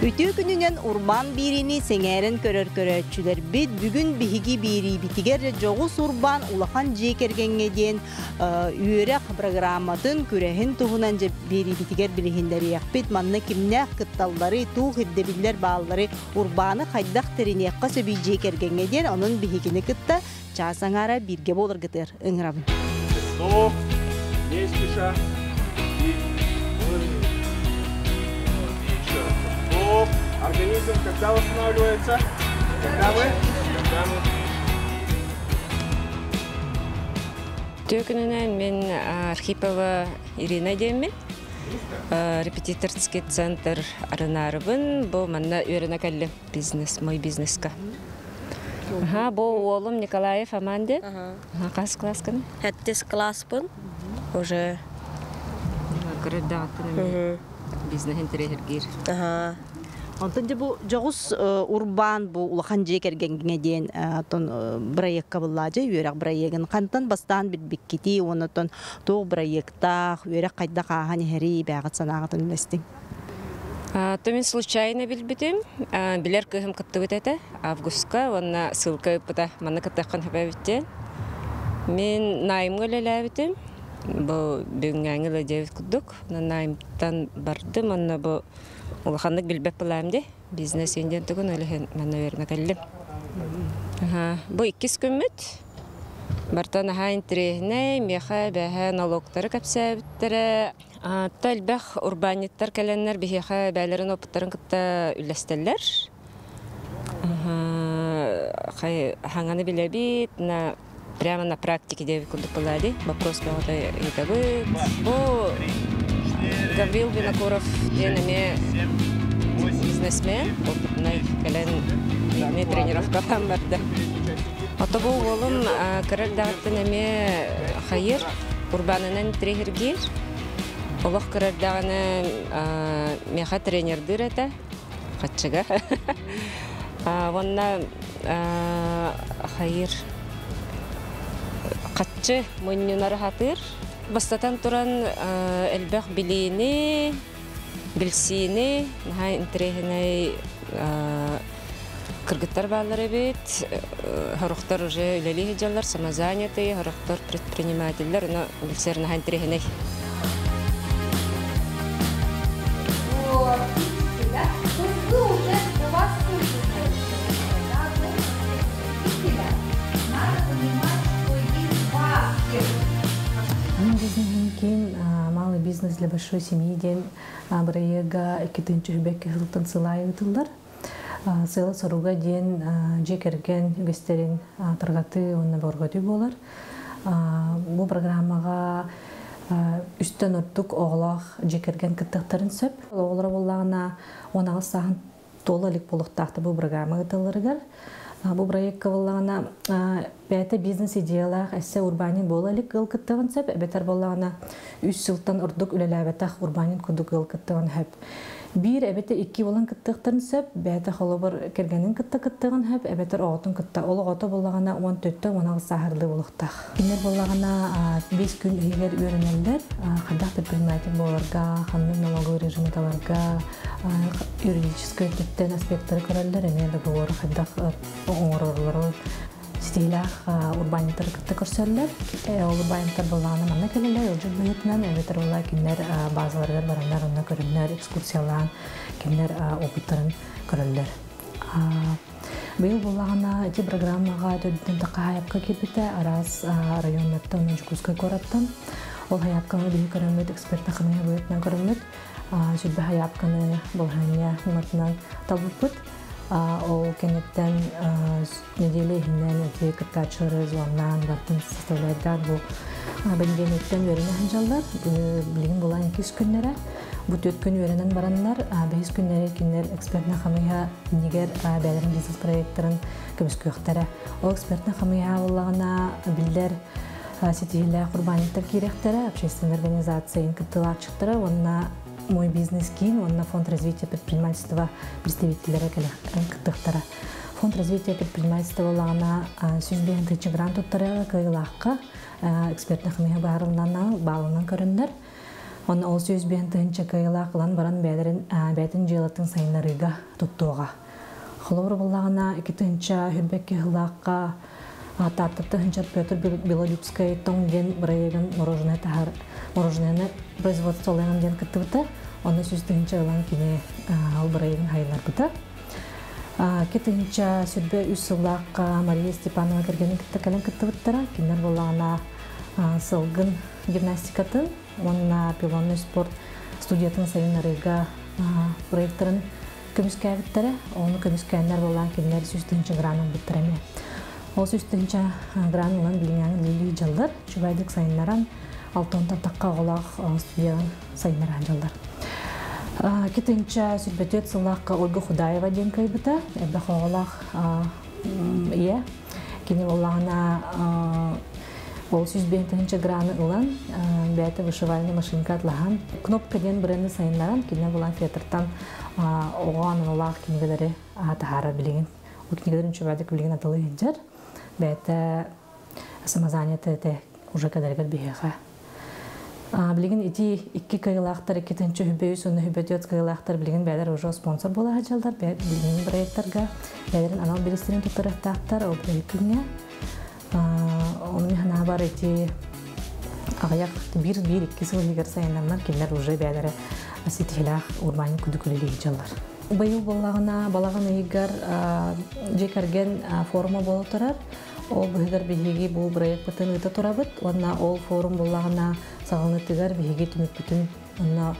Үтүө күнүнэн урбаан биэриини сэҥээрэн көрөр көрөөччүлэрбит бүгүн биһиги биэриибитигэр дьоҕус урбаан улахан дьиэ кэргэҥҥэ диэн үөрэх программатын күрэһин туһунан дьэ биэриибитигэр билиһиннэриэхпит. Манна кимнээх кытталлары, туох ирдэбиллэр бааллары, урбааны хайдах тэриниэххэ сөбүй дьиэ кэргэҥҥэ диэн онон биһигини кытта чаас аҥаара бииргэ буоларгытыгар ыҥырабын. Стоп! Не спеша. И еще раз. Стоп! Организм когда восстанавливается? Когда мы? Когда мы? Үтүө күнүнэн, мин Архипова Ирина диэммин. Репетиторский центр арынаарыбын. Бу манна үөрэнэ кэллим бизнес, мой бизнеска. Аха, бу уолум Николаев Аманде. Хас класскын? Хэттис класспын. Уже. Көрөрдөҕүттэн бизнес интэриэһиргиир. Аха. Онтон дьэ бу дьоҕус урбаан бу улахан дьиэ кэргэҥҥэ диэн оттон бырайыакка буллаадьа үөрэх бырайыагын хантан бастаан билбиккитий уонна оттон туох бырайыактаах үөрэх хайдах ааһан иһэрий бээҕит санааҕытын үллэстиҥ. То мин случайно билбитим. Билэр кыыһым кыттыбыт этэ августка уонна ссылка ыыппыта манна кыттыаххын сөп диэн. Мин наймҥа үлэлээбитим. Бу бүгүҥҥээҥи ыла диэбит курдук. Наймтан бардым уонна бу улаханнык билбэт былаам дии. Бизнес диэн тугун ол иһин манна үөрэнэ кэллим. Бу иккис күммүт. Барыта наһаа интэриэһинэй, миэхэ бэһэ налогтары кэпсээбиттэрэ. Та элбэх урбаанньыттар кэлэннэр биһиэхэ бэйэлэрин опыттарын кытта үллэстэллэр. Хаҥаны билэбит, на прямо на практике диэбит курдук буолла дии. Вопрос бөҕөтө ыйытабыт. Бу Гаврил Винокуров диэн эмиэ бизнесмен, опытнай кэлэн эмиэ тренировкалаан барда. Ото бу уолум кыра эрдэҕиттэн эмиэ хайыр, урбаанынан тренердиир. Олох кыра эрдэҕинэ миэхэ тренердыыр этэ, хаччыга. Уонна хайыр хаччы мунньунары сатыыр. Бастатан туран элбэх билиини, билсиини, наһаа интэриэһинэй кыргыттар бааллар эбит. Сорохтор уже үлэлии сылдьаллар, самозанятые, сорохтор предпринимателлэр, но билсэр наһаа интэриэһинэй. Вот, видите, да? То есть вы уже, у вас да, потребителя. Надо понимать, что есть два Мин бизнеһим киин «Малый бизнес для большой семьи» диэн бырайыага икки тыһыынча сылтан сылаайы ыытыллар. Сыала-соруга диэн дьиэ кэргэн үгэстэрин тарҕатыы уонна бөҕөргөтүү буолар. Бу программаҕа үстэн ордук оҕолоох дьиэ кэргэн кыттыахтарын сөп. Оҕолоро буоллаҕына 18 сааһын туола илик буолуохтаахта бу программа ыытылларыгар. Бу проекка буоллаҕына бэйэтэ бизнес идеялаах эссе урбаанньыт буола илик ыал кыттыаҕын сөп, эбэтэр буоллаҕына үс сылтан ордук үлэлээбэтэх урбаанньыт курдук ыал кыттыаҕын сөп. Биир эбэтэр икки буолан кыттыахтарын сөп, бэйэтэ холобур кэргэнин кытта кыттыаҕын сөп, эбэтэр оҕотун кытта. Ол оҕото буоллаҕына 14 18 сааһырдыы буолуохтаах. Кинилэр буоллаҕына 5 күн иһигэр үөрэнэллэр, хайдах предприниматель буоларга, ханнык налоговый режими таларга, юридическай өттүттэн аспектары көрөллөр, эмиэ договору хайдах оҥороллорун ситиһиилээх урбаанньыттары кытта көрсөллөр. Ол урбаанньыттар буоллаҕына манна кэлэллэр, ыалдьыт быһыытынан, эбэтэр буолла кинилэр базаларыгар бараннар, онно көрөннөр, экскурсиялаан, кинилэр опыттарын көрөллөр. Быйыл буоллаҕына ити программаҕа төрдүн хаһаайапка киирбитэ араас районнартан уонна Дьокуускай куораттан. Ол хайаапканы биһи көрөммүт, эксперт хамыйа быһыытынан көрөммүт, сүрбэ хайаапканы балаһыанньа ньыматынан талбыппыт. Ол кэнниттэн неделя иһинэн эти кыттааччылары звоннаан бартын составляйдаан бу бэнидиэнньиктэн үөрэнэ сылдьаллар. Билигин булан иккис күннэрэ. Бу түөрт күн үөрэнэн бараннар, бэһис күннэри кинилэр экспертнэй хамыыһа иннигэр бэйэлэрин бизнес-проекттарын көмүскүөхтэрэ. Ол экспертнэй хамыыһа буоллаҕына биллэр ситиһиилээх урбаанньыттар киириэхтэрэ, общественной организация кыттыылааччыттара уонна «Мой бизнес киин» уонна Фонд развития предпринимательства представителлэрэ кыттыахтара. Фонд развития предпринимательства буоллаҕына 105 тыһыынча грант туттарыаҕа кыайыылаахха экспертнэй хамыыһа баһарылынан баалынан көрөннөр. Онно ол 105 тыһыынча кыайыылаах ылан баран бэйэлэрин бэйэтин дьыалатын сайыннарыыга туттуоҕа. Холобур буоллаҕына, 2 тыһыынча 22 сыллаахха Тааттаттан сылдьар Петр Белолюбскай Тоҥ диэн бырайыагын мороженое таһар мороженоены производстволаан диэн кыттыбыта. Онно 100 тыһыынча ылан кини ол бырайыагын хайыннарбыта. 2023 сыллаахха Мария Степанова кэргэнин кытта кэлэн кыттыбыттара. Кинилэр буоллаҕына сылгын гимнастикатын уонна пилонный спорт студиятын сайыннарыыга проекттарын көмүскээбиттэрэ. Ону көмүскээннэр буоллаан кинилэр 100 тыһыынча грант ылбыттара эмиэ. Ол 100 тыһыынча грант ылан билиҥҥээҥи үлэлии дьаллар, үчүгэйдик сайыннаран, алтонтон тахха оҕолоох студиянан сайыннаран дьаллар. 2024 сыллаахха Ольга Худаева диэн кыайбыта, элбэх оҕолоох ийэ. Кини буоллаҕына ол 105 тыһыынча граны ылан, бэйэтэ вышивальный машинка атылаһан, кнопка диэн бренди сайыннаран, кинини булан фетртан оҕо аналаах кинигэлэри таһаарар билигин. Ол кинигэлэрин үчүгэйдик билигин атылыы сылдьар. Бэйэтэ самозанятый этэ уже кэлэригэр биһиэхэ. Билигин ити икки кыайыылаахтар, 2023 уонна 24 кыайыылаахтар билигин бэйэлэр уже спонсор буола сылдьаллар, билигин проекттарга бэйэлэрин анал бириистэрин туттарыахтаахтар ол күҥҥэ. Ону санаабар ити аҕыйах биир биир икки сыл иһигэр сайыннарнар кинилэр уже бэйэлэрэ ситиһилээх урбаанньык курдук үлэлии сылдьаллар. Быйыл буоллаҕына балаҕан ыйыгар дьиэ кэргэн форума буола турар. Ол быһыгар биһиги бу проекпытын ыыта турабыт уонна ол форум буоллаҕына саҕаланыытыгар биһиги түмүкпүтүн онно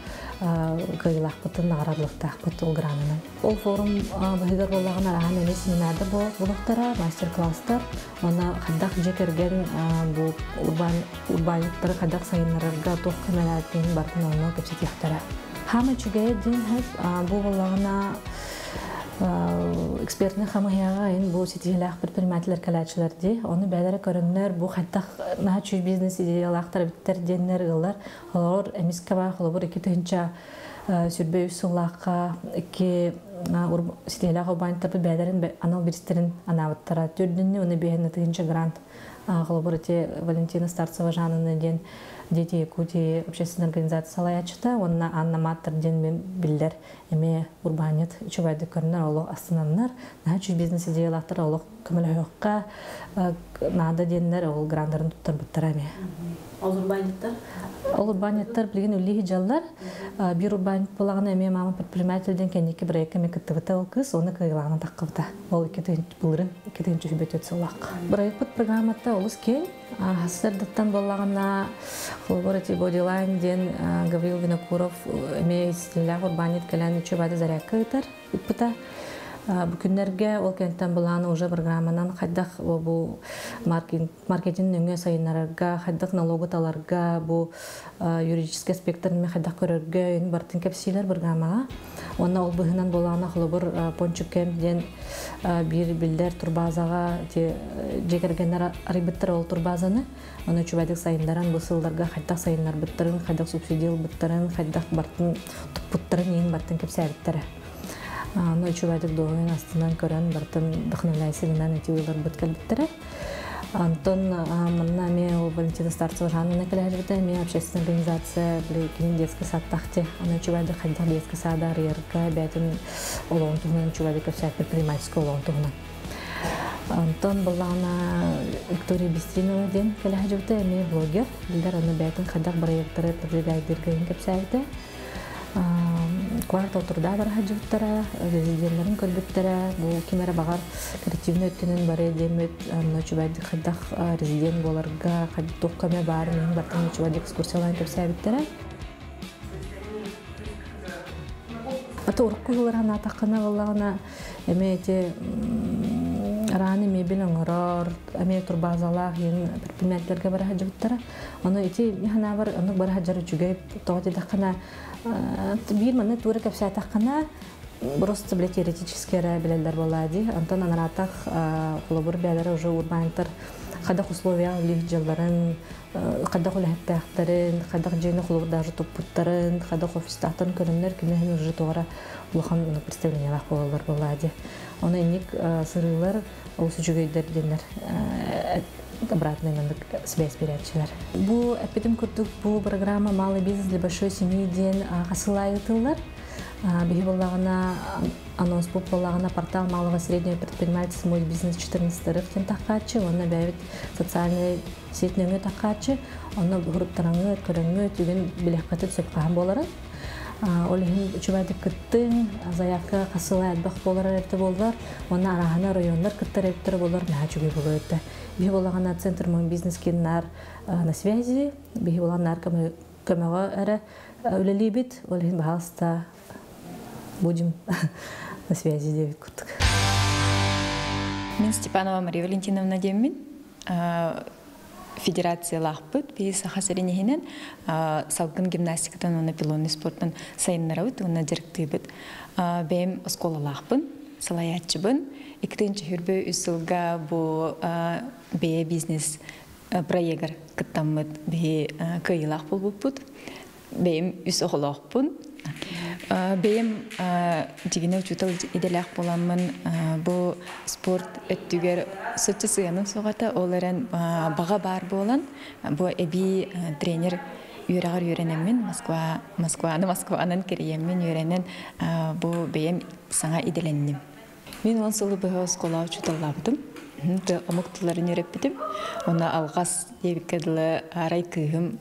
кыайыылаахпытын наҕараадалыахтаахпыт ол гранынан. Ол форум быһыгар буоллаҕына араһан эмиэ семинардар буолуохтара, мастер-класстар уонна хайдах дьиэ кэргэн бу урбаан урбаанньыттары хайдах сайыннарарга туох көмөлөөхтөрүн барытын онно кэпсэтиэхтэрэ. Хаама үчүгэйэ диэн бу буоллаҕына экспертный хамыһыйаҕа ин бу ситиһилээх предпринимателлэр кэлээччилэр дии. Ону бэйэлэрэ көрөннөр бу хайдах наһаа үчүгэй бизнес идеялаахтар эбиттэр диэннэр ыаллар. Олорор эмискэ баар холобур 2023 сыллаахха икки ситиһилээх урбаанньыттарбыт бэйэлэрин анал бириистэрин анаабыттара. Төрдүннү уонна 5 тыһыынча грант холобур ити Валентина Старцева Жанна диэн Дети Якутии общественной организация салайааччыта уонна Анна Маттер диэн мен биллэр эмиэ урбаанньыт үчүгэйдик көрүнэр олох астынаннар наһаа үчүгэй бизнес идеялаахтар олох көмөлөһүөххэ наада диэннэр ол грандарын туттарбыттара эмиэ. Ол урбаанньыттар? Ол урбаанньыттар билигин үллии дьаллар. Биир урбаанньыт буолаҕына эмиэ мама предприниматель диэн кэнники проекка эмиэ кыттыбыта ол кыыс, оны кыайыылааҕынан таххыбыта. Ол 2 былырын 2024 сыллаах. Проекпыт программата олус киэҥ. Сырдыттан буоллаҕына, холобур ити Бодилайн диэн Гаврил Винокуров эмиэ ситиһиилээх урбаанньыт кэлэн үчүгэй зарядка ыытар ыппыта. Бу күннэргэ ол кэнниттэн былааны уже программанан хайдах бу маркетинг нөҥүө сайыннарарга, хайдах налогу таларга, бу юридический аспекттарын хайдах көрөргө бартын кэпсиилэр программаҕа. Онно ол быһынан буолаана холобур Пончукем диэн биир биллэр турбазаҕа дьиэ кэргэннэр арыйбыттар ол турбазаны. Оны үчүгэйдик сайыннаран бу сылларга хайдах сайыннарбыттарын, хайдах субсидия ылбыттарын, хайдах бартын туппуттарын иин бартын кэпсээбиттэрэ. Аны үчүгэйдик дуоһуйан астынан көрөн бартын вдохновляйсыгынан эти ыыларбыт кэлбиттэрэ. Антон манна эмиэ ол Валентина Старцева Жанна кэлэһэрбитэ эмиэ общественная организация кини детский сад тахти. Аны үчүгэйдик хайдах детский сада арыйарга бэйэтин олоҕун туһунан үчүгэйдик кэпсээт предпринимательский олоҕун туһунан. Антон буллаҕына Виктория Бестринова диэн кэлэһэрбитэ эмиэ блогер. Билэр аны бэйэтин хайдах проекттары продвигайдырга кэпсээбитэ. Квартал труда бара сылдьыбыттара, резидентларын көрбүттэрэ, бу ким эрэ баҕар креативный өттүнэн бары диэммит, үчүгэйдик хайдах резидент буоларга, туох көмө баарын иһин бартан үчүгэйдик экскурсиялаан кэпсээбиттэрэ. Ата урукку сыллар ханаатаххына буоллаҕына эмиэ ити арааны мебель оҥорор, эмиэ турбазалаах иһин предпринимательлэргэ бара сылдьыбыттара. Ону ити ханаабар оннук бара сылдьар үчүгэй тоҕо диэтэххинэ биир манна туора кэпсээтэххинэ просто бile теоретически эрэ билэллэр буолаа дии. Онтон анараатах холобур бэйэлэрэ уже урбаанньыттар хайдах условия үлэлиир дьылларын Хайдах үлэһиттээхтэрин, хайдах дьиэни холобур даже туппуттарын, хайдах офистаахтарын көрөннөр кинилэр уже туора улахан представлениялаах буолаллар буоллаа дии. Оны инник сырыылар олус үчүгэйдэр диэннэр обратный маннык связь берээччилэр. Бу эппитим курдук бу программа «Малый бизнес для большой семьи» диэн хасылай ыытыллар. Биһи буоллаҕына анонс бу буоллаҕына портал малого среднего предпринимательства «Мой бизнес 14 РФ» диэн таххааччы, уонна бэйэбит социальный сеть нөҥүө таххааччы, онно уһуруттараҥҥыт, көрөҥҥүт, үгүн билиэххитин сөп хаһан буоларын. Ол иһин үчүгэйдик кыттыҥ, заявка хасыла элбэх буолар эрдэ буоллар, уонна араһана районнар кыттар эбиттэр буолар, наһаа үчүгэй буолуо этэ. Биһи буоллаҕына центр «Мой бизнес» киннар на связи, биһи буоллаҕына көмөҕө эрэ үлэлиибит, ол иһин баһаалыста будем на связи диэбит курдук. Мин Степанова Мария Валентиновна диэммин. Федерациялаахпыт. Биһи Саха сирин иһинэн салгын гимнастикатын уонна пилонный спортун сайыннарабыт уонна дьарыктыыбыт. Бэйэм оскуолалаахпын, салайааччыбын. Иккитинчи хүрбө үс сылга бу бэйэ бизнес проегар кыттаммыт биһи кыайыылаах буолбуппут. Бэйэм үс оҕолоохпун. Бэйэм дьигинэ учуутал идэлээх буоламмын бу спорт өттүгэр соччо сыһыаным суох этэ. Ол эрэн баҕа баар буолан бу эбии тренер үөрэҕэр үөрэнэммин Москва Москваны Москванан кэрийэммин үөрэнэн бу бэйэм саҥа идэлэнним. Мин 10 сылы быһа оскуолаҕа учууталлаабытым. Омук тылларын үөрэппитим. Онно алҕас диэбиккэ дылы арай кыыһым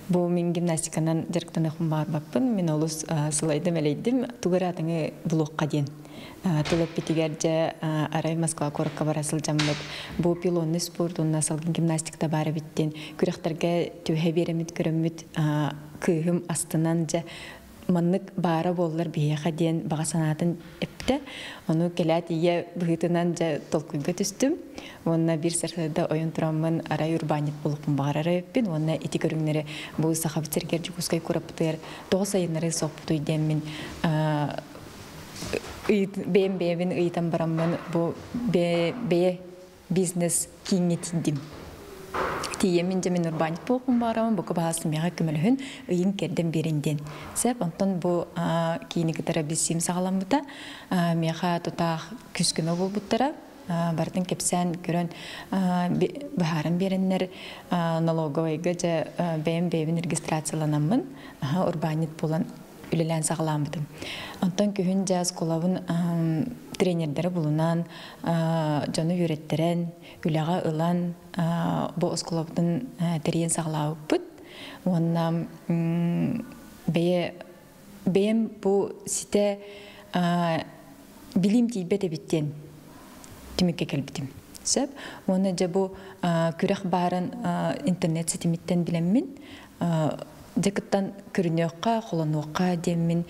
бу мин гимнастиканан дьарыктаныахпын баҕарбаппын. Мин олус сылайдым, элэйдим. Тугу эрэ атыҥы булуохха диэн. Тыл эппитигэр дьэ арай Москва куоракка бара сылдьаммыт. Бу пилонный спорт уонна салгын гимнастиката баар эбит диэн күрэхтэргэ түһэ биэрэммит көрөммүт кыыһым астынан дьэ маннык баара буоллар биһиэхэ диэн баҕа санаатын эптэ. Ону кэлээт ийэ быһыытынан дьэ толкуйга түстүм. Уонна биир сарсыарда ойон тураммын арай урбаанньыт буолуохпун баҕарар эбиппин. Уонна ити көрүҥнэри бу Сахабыт сиригэр Дьокуускай куораппытыгар тоҕо сайыннары суохпутуй диэммин бэйэм бэйэбин ыйытан бараммын бу бэйэ бизнес кииҥҥэ тиийдим. Тиийэммин дьэ мин урбаанньыт буолуохпун баҕарабын, бука баһаас миэхэ көмөлөһүн, ыйын кэрдэн биэрин диэн. Сөп, онтон бу киини кытары билсиим саҕаламмыта. Миэхэ тутаах күүс-көмө буолбуттара. Барытын кэпсээн көрөн быһааран биэрэннэр налоговайга дьэ бэйэм бэйэбин регистрацияланаммын урбаанньыт буолан үлэлээн саҕалаабытым. Онтон күһүн дьэ оскуолабын тренердэри булунан, дьону үөрэттэрэн, үлэҕэ ылан бу оскуолабытын тэрийэн саҕалаабыппыт. Уонна бэйэ бэйэм бу ситэ билиим тиийбэт эбит диэн түмүккэ кэлбитим. Сөп. Уонна дьэ бу күрэх баарын интернет ситимиттэн билэммин дьэ кыттан көрүнүөххэ, холонуохха диэммин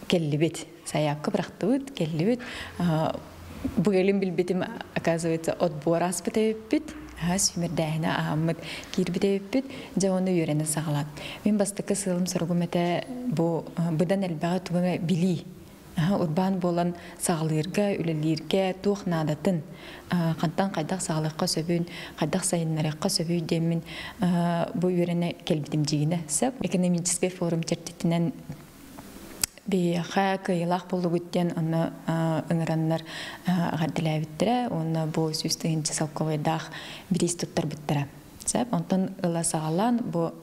кэллибит. Сайаапка бырахтыбыт, кэллибит. Бу кэлин билбитим, оказывается, отбор ааспыт эбиппит. Сүүмэрдээһинэ ааммыт киирбит эбиппит. Дьэ ону үөрэнэ саҕалаат. Мин бастакы сыалым-соругум этэ бу быдан элбэҕи тугу эмэ билии. Урбаан буолан саҕалыырга, үлэлииргэ туох наадатын, хантан хайдах саҕалыахха сөбүн, хайдах сайыннарыахха сөбүй диэммин бу үөрэнэ кэлбитим дьигинэ сөп. Экономическай форум чэрчитинэн биһиэхэ кыайыылаах буоллугут диэн онно ыҥыраннар эҕэрдэлээбиттэрэ уонна бу 100 тыһыынча солкуобайдаах бириис туттарбыттара. Сөп. Онтон ыла саҕалаан бу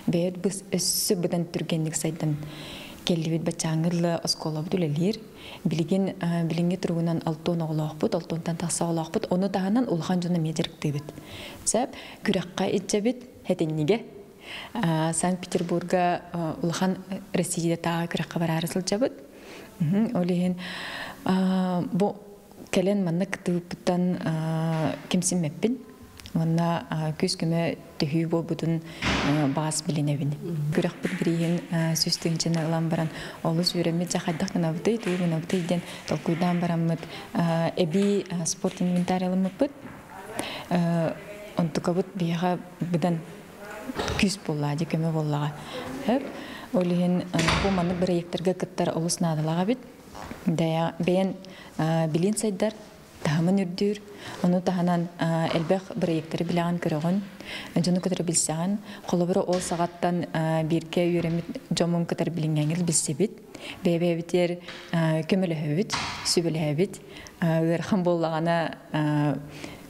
бэйэт быс өссө быдан түргэнник сайдан кэллибит баччааҥҥы дылы оскуолабыт үлэлиир. Билигин билиҥҥи туругунан алтан оҕолоохпут, алтонтан тахса оҕолоохпут. Ону таһынан улахан дьону эмиэ дьарыктыыбыт. Сөп. Күрэххэ илдьэбит хэтиннигэ. Санкт-Петербурга улахан Россиятааҕы күрэххэ бараары сылдьабыт. Ол иһин бу кэлэн манна кыттыбыппыттан кимсиммэппин. Уонна күүс-көмө төһүү буолбутун баас билинэбин. Күрэхпит бирииһин 100 тыһыынчаны ылан баран олус үөрэммит дьэ хайдах гынабытый, тугу гынабытый диэн толкуйдаан бараммыт эбии спорт инвентарь ылыммыппыт. Онтукабыт биһиэхэ быдан күүс буоллаҕа, дьэ көмө буоллаҕа. Ол иһин бу маннык бырайыактарга кыттар олус наадалаах эбит. Бэйэн билиин сайдар, Таһымын үрдүүр. Ону таһынан элбэх бырайыактары билэҕин көрөҕүн, дьону кытары билсэҕин. Холобура, ол саҕаттан бииргэ үөрэммит дьоммун кытары билиҥҥэҥил билсибит. Бэйэ-бэйэбитигэр көмөлөһөбүт, сүбэлэһэбит. Ыарахан буоллаҕына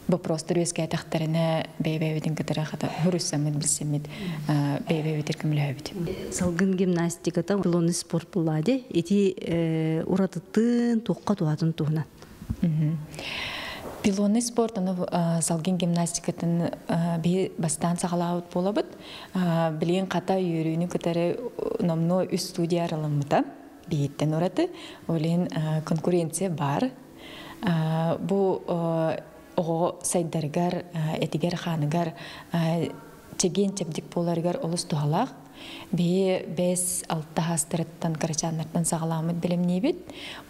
вопростар үөскээтэхтэринэ бэйэ-бэйэбитин кытары хата хуруйсаммыт, билсэммит бэйэ-бэйэбитигэр көмөлөһөбүт. Салгын гимнастиката пилонный спорт булла ди. Ити уратытын, туохха туһатын туһунан. Пилонный спорт аны салгын гимнастикатын биһи бастаан саҕалаабыт буолабыт. Билигин хата үөрүүнү кытары номнуо үс студия арылыммыта. Биһиттэн ураты. Ол иһин конкуренция бар. Бу оҕо сайдарыгар, этигэр-хааныгар чэгиэн-чэбдик буоларыгар олус туһалаах. Биһи 5-6 хаастарыттан кырачааннартан саҕалааммыт бэлэмниибит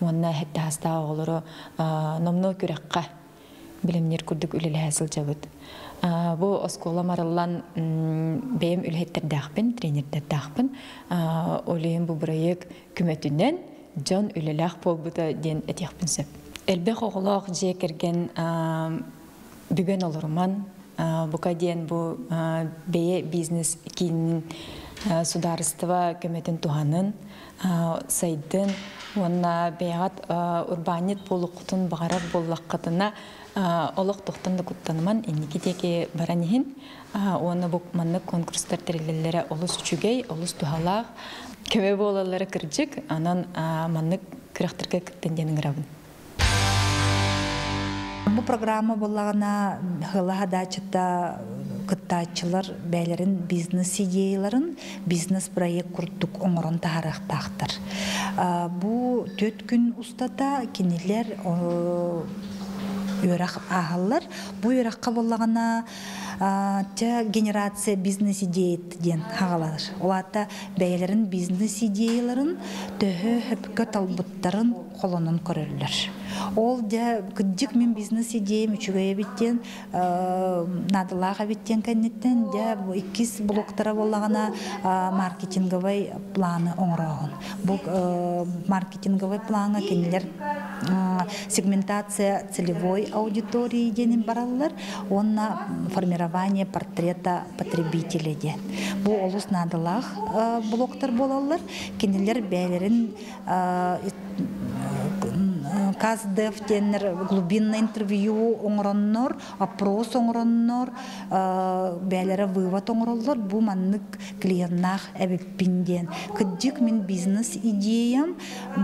уонна сэттэ хаастаах оҕолору номнуо күрэххэ бэлэмниир курдук үлэлэһэ сылдьабыт. Бу оскуола марыллан бэйэм үлэһиттэрдээхпин, тренердэрдээхпин. Ол иһин бу бырайыак көмөтүнэн дьон үлэлээх буолбута диэн этиэхпин сөп. Элбэх оҕолоох дьиэ кэргэн бүгэн олоруман, бука диэн бу бэйэ бизнес киинин судаарыстыба көмөтүн туһанын, сайдын уонна бэйэҕит урбаанньыт буолуоххутун баҕарар буоллаххытына олох тохтон да куттаныман инники диэки баран иһин уонна бу маннык конкурстар тэриллэллэрэ олус үчүгэй, олус туһалаах көмө буолаллара кырдьык, онон маннык күрэхтэргэ кыттын диэн ыҥырабын. Бу программа буоллаҕына ыла хадааччыта кыттааччылар бэйэлэрин бизнес идеяларын бизнес-проект курдук оҥорон таһаарыахтаахтар. Бу түөрт күн устата кинилэр үөрэх ааһаллар. Бу үөрэххэ буоллаҕына чэ генерация бизнес-идея диэн хаҕаланар. Ол аата бэйэлэрин бизнес-идеяларын төһө сөпкө талбыттарын холонон көрөллөр. Ол дьэ кырдьык мин бизнес-идеям үчүгэй эбит диэн наадалаах эбит диэн кэнниттэн дьэ бу иккис блоктара буоллаҕына маркетинговай планы оҥорооһун. Бу маркетинговай плаҥҥа кинилэр сегментация целевой аудитории диэнин бараллар уонна формирование портрета потребителя диэн. Бу олус наадалаах блоктар буолаллар. Кинилэр бэйэлэрин КАСДЕФ диэннэр глубинное интервью оҥороннор, опрос оҥороннор, бэйэлэрэ вывод оҥороллор. Бу маннык клиеннаах эбиппин диэн. Кырдьык мин бизнес идеям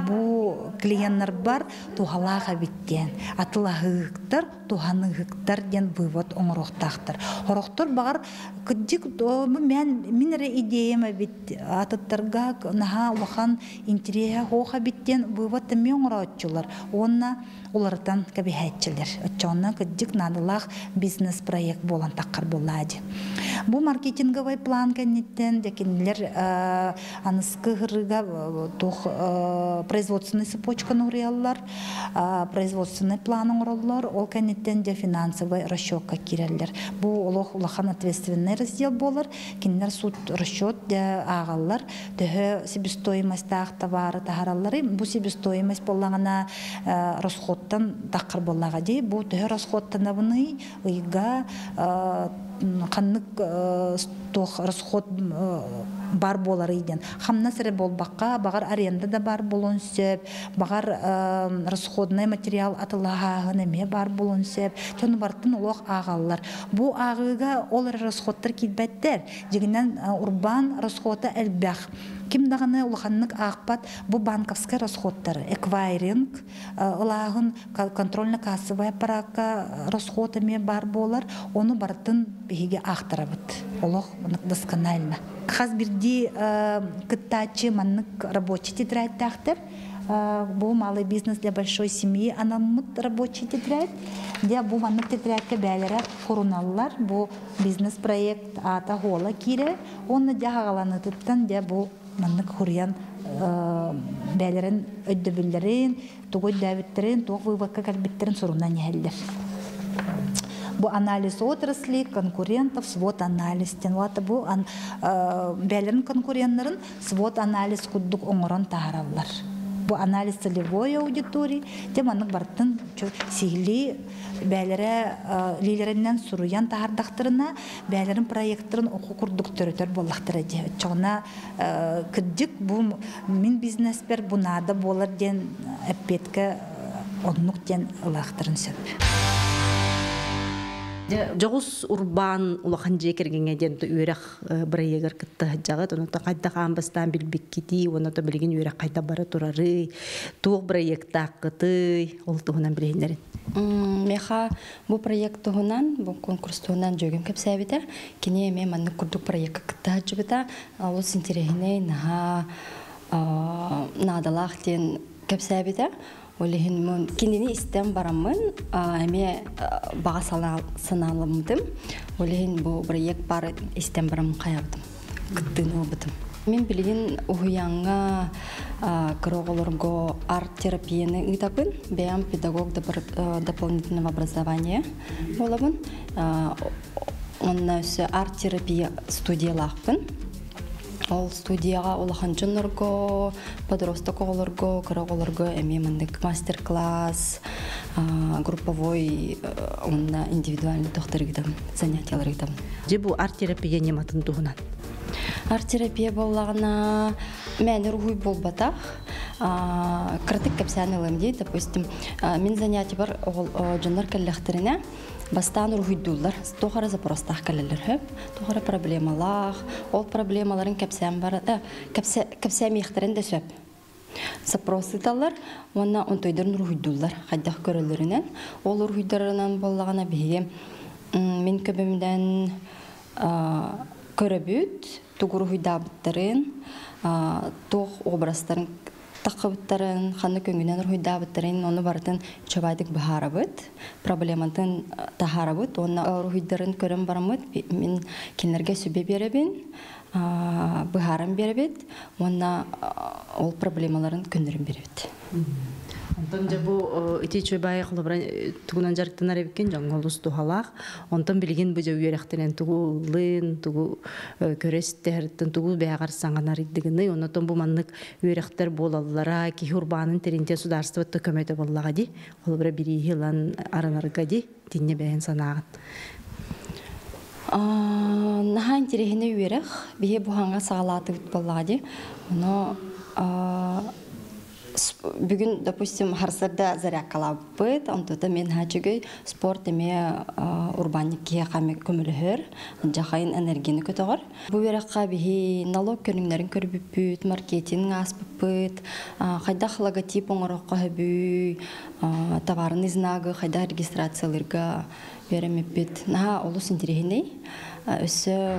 бу клиеннарбар туһалаах эбит диэн. Атылаһыыктар, туһаныыһыктар диэн вывод оҥоруохтаахтар. Сорохтор баҕар кырдьык мин эрэ идеям эбит атыттарга наһаа улахан интириэһэ суох эбит диэн вывод эмиэ оҥорооччулар уонна уларытан кэбиһээччилэр. Оччоҕуна кырдьык наадалаах бизнес-проект буолан таххар буоллаа дии. Бу маркетинговай план кэнниттэн дьэ кинилэр аныскы ыһырыыга туох производственный цепочканы уруйаллар, производственный план оҥороллор, ол кэнниттэн дьэ финансовый расчетка киирэллэр. Бу олох улахан ответственный раздел буолар. Кинилэр суд расчет дьэ ааҕаллар, төһө себестоимостаах товары таһаралларый. Бу себестоимость буоллаҕына расходтан таххар буоллаҕа дии. Бу төһө расходтанабыный ыйга ханнык туох расход бар буоларый диэн. Хамнас эрэ буолбакка, баҕар аренда да бар буолуон сөп, баҕар расходный материал атылаһааһын эмиэ бар буолуон сөп. Дьону барытын олох ааҕаллар. Бу ааҕыыга ол эрэ расходтар киирбэттэр. Дьиҥинэн урбаан расхода элбэх. Ким даҕаны улаханнык аахпат бу банковскай расходтары, эквайринг, ылааһын контрольно-кассовый аппаракка расход эмиэ баар буолар, ону барытын биһиги аахтарабыт. Олох досконально. Хас биирдии кыттааччы маннык рабочий тетрадьтаахтар. Бу малый бизнес для большой семьи анаммыт рабочий тетрадь. Дьэ бу маннык тетрадька бээлэрэ хуруналлар. Бу бизнес-проект аата хуола киирэр. Уонна дьэ хаҕаланыытыттан дьэ бу маннык хуруйан бээлэрин өйдөбүллэрин, тугу өйдөөбүттэрин, туох выводка кэлбиттэрин сурунан иһэллэр. Бу анализ отрасли, конкурентов, свод анализ диэн. Уата бу бээлэрин конкуреннарын свод анализ курдук оҥорон таһаараллар. Бу анализ целевой аудитории, те маннык бартын сиһилии бээлэрэ лиилэринэн суруйан таһардахтарына, бээлэрин проекттарын оку курдук төрөтөр буоллахтара дии. Оччоҕуна кырдьык бу мин бизнеспер бу наада буолар диэн эппиэткэ оннук диэн ылаахтарын сөп. Дьоҕус урбаан улахан дьиэ кэргэҥҥэ диэн үөрэх бырайыагар кытта сылдьаҕыт. Онон хайдах аан бастаан билбиккитий, уонна то билигин үөрэх хайдах бара турарый, туох бырайыактааххытый, ол туһунан билиһиннэрин. Меха бу проект туһунан, бу конкурс туһунан дьүөгүм кэпсээбитэ. Кини эмиэ маннык курдук проекка кытта сылдьыбыта. Олус интэриэһинэй, наһаа наадалаах диэн кэпсээбитэ. Ол иһин кинини истэн бараммын эмиэ баҕа санааламмытым. Ол иһин бу проект бар истэн бараммын хайабытым, кыттыыны ылбытым. Мин билигин уһуйааҥҥа кыра оҕолорго арт-терапияны ыытабын. Бэйэм педагог дополнительного образования буолабын. Онно өссө арт-терапия студиялаахпын. Ол студияҕа улахан дьоннорго, подросток оҕолорго, кыра оҕолорго эмиэ маннык мастер-класс, групповой уонна индивидуальный тохтор ыытабын, занятиялар ыытабын. Дьэ бу арт-терапия ньыматын туһунан. Арт-терапия буоллаҕына, мээнэ уруһуй буолбатах. Кыратык кэпсээн ылыам дии. Допустим, мин занятиебар дьоннор кэллэхтэринэ, бастаан уруһуйдууллар. Туох эрэ запростаах кэлэллэр хөп. Туох эрэ проблемалаах. Ол проблемаларын кэпсээн бар кэпсээмиэхтэрин да сөп. Запрос ыыталлар уонна онтойдорун уруһуйдууллар. Хайдах көрөллөрүнэн. Ол уруһуйдарынан буоллаҕына биһиги мин көбүмдэн көрөбүт, тугу уруһуйдаабыттарын, туох образтарын таххыбыттарын, ханна көҥүнэн уруһуйдаабыттарын, ону барытын чобайдык быһаарабыт, проблематын таһаарабыт уонна уруһуйдарын көрөн бараммыт мин кинилэргэ сүбэ биэрэбин, быһааран биэрэбит уонна ол проблемаларын көннөрөн биэрэбит. Онтон дьэ бу ити үчүгэй холобура тугунан дьарыктанар эбиккин дьоҥҥо олус туһалаах. Онтон билигин бу дьэ үөрэхтэнэн тугу ыллын, тугу көрө истэһэртэн тугу бэйэҕэр саҥанарыйдыгыный, онотон бу маннык үөрэхтэр буолаллара, киһи урбаанын тэринтэ судаарыстыбатта көмөтө буоллаҕа дии. Холобура бирииһи ылан аранарга дии, тиннэ бэйэн санааҕын. Наһаа интэриэһинэй үөрэх. Биһи бу хаҥа саҕалаатыбыт буоллаҕа дии. Ону бүгүн, допустим, харсарда зарядкалаабыппыт, онтута мен хаачыгый спорт эмиэ урбаанньык киһиэхэ көмөлөһөр, дьахайын энергияны көтөҕөр. Бу үөрэххэ биһи налог көрүҥнэрин көрбүппүт, маркетинг ааспыппыт, хайдах логотип оҥороххо хөбүй, товарный знагы хайдах регистрациялыырга үөрэммиппит. Наһаа олус интэриэһинэй. Өссө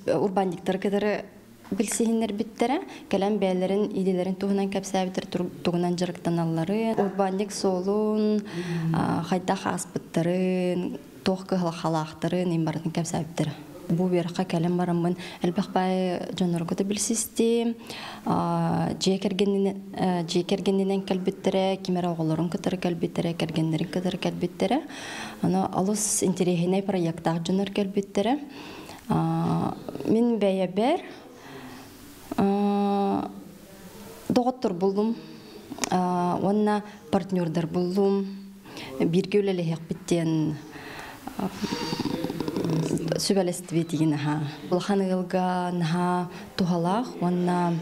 урбаанньыктары кытары билсиһиннэрбиттэрэ, кэлэн бэйэлэрин идэлэрин туһунан кэпсээбиттэр, тугунан дьарыктаналларын, урбаанньык суолун, хайдах ааспыттарын, туох кыһалҕалаахтарын им барытын кэпсээбиттэрэ. Бу үөрэххэ кэлэн бараммын элбэх баай дьоннорго да билсистим, дьиэ кэргэнинэн кэлбиттэрэ, ким эрэ оҕолорун кытары кэлбиттэрэ, кэргэннэрин кытары кэлбиттэрэ. Аны олус интэриэһинэй проекттаах дьоннор кэлбиттэрэ. Мин бэйэбэр доҕоттор буллум уонна партнердар буллум. Бииргэ үлэлэһиэхпит диэн сүбэлэстибит наһаа. Улахан ыалга наһаа туһалаах уонна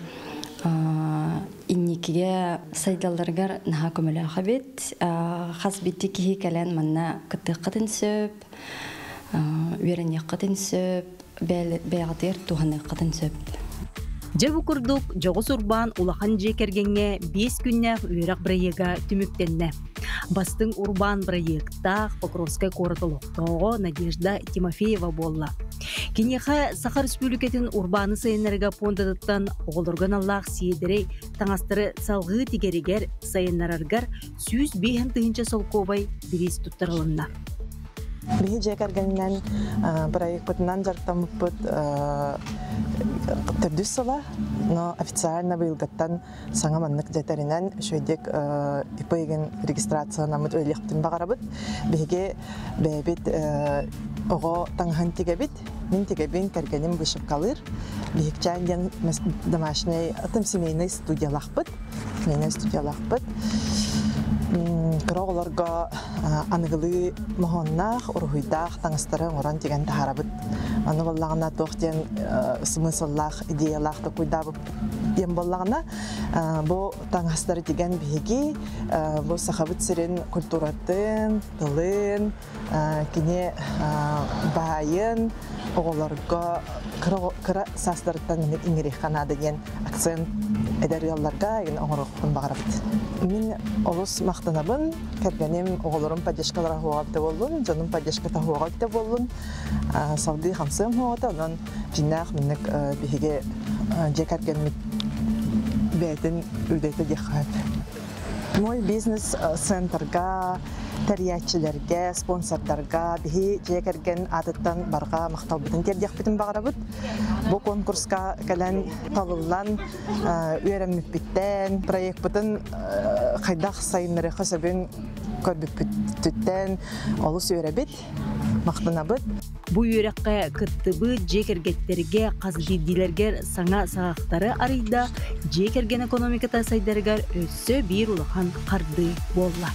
инникигэ сайдалларыгар наһаа көмөлөөх эбит. Хас битти киһи кэлэн манна кыттыаххытын сөп, үөрэниэххитин сөп, бэйэҕитигэр туһаныаххытын сөп. Дьэ бу курдук дьоҕус урбаан улахан дьиэ кэргэҥҥэ 5 күннээх үөрэх бырайыага түмүктэннэ. Бастыҥ урбаан бырайыактаах Покровскай куорат олохтооҕо Надежда Тимофеева буолла. Киниэхэ Саха Республикатын урбааны сайыннарыга пуондатыттан оҕолорго аналлаах сиэдэрэй таҥастары салҕыы тигэригэр, сайыннараргар 105 тыһыынча солкуобай бириис туттарылынна. Биһи дьиэ кэргэнинэн бырайыакпытынан дьарыктаммыппыт төрдүс сыла, но официально быйылгыттан саҥа маннык дьэтэринэн үчүгэйдик ИП-гин регистрациянаммыт үлэлиэхпитин баҕарабыт. Биһиги бэйэбит Оҕо таҥаһын тигэбит. Мин тигэбин, кэргэним вышивкалыыр. Биһикчээн диэн домашний, там семейный студиялаахпыт. Семейный студиялаахпыт. Кыра оҕолорго аныгылыы моһуоннаах, уруһуйдаах таҥастары оҥорон тигэн таһаарабыт. Аны буоллаҕына туох диэн смысллаах, идеялаах толкуйдаабыт диэн буоллаҕына, бу таҥастары тигэн биһиги бу Сахабыт сирин культуратын, тылын, кини баайын оҕолорго кыра саастарыттан иҥэриэххэ наада диэн акцент эдэр ыалларга оҥоруохпун баҕарабыт. Мин олус махтанабын, кэргэним оҕолорум поддержкалара хуоҕа буоллун, дьонум поддержката хуоҕа буоллун, салгыы хамсыам хуоҕата, онон дьиннээх минник биһиги дьиэ кэргэммит бэйэтин үлэтэ диэххэ. Мой бизнес центрга, тэрийээччилэргэ, спонсордарга биһи дьиэ кэргэн аатыттан барҕа махталбытын тиэрдиэхпитин баҕарабыт. Бу конкурска кэлэн талыллан үөрэммиппиттэн, проекпытын хайдах сайыннарыахха сөбүн көрбүппүттэн олус үөрэбит, махтанабыт. Бу үөрэххэ кыттыбыт дьиэ кэргэттэргэ хас биирдиилэргэр саҥа саҕахтары арыйда, дьиэ кэргэн экономиката сайдарыгар өссө биир улахан хардыы буолла.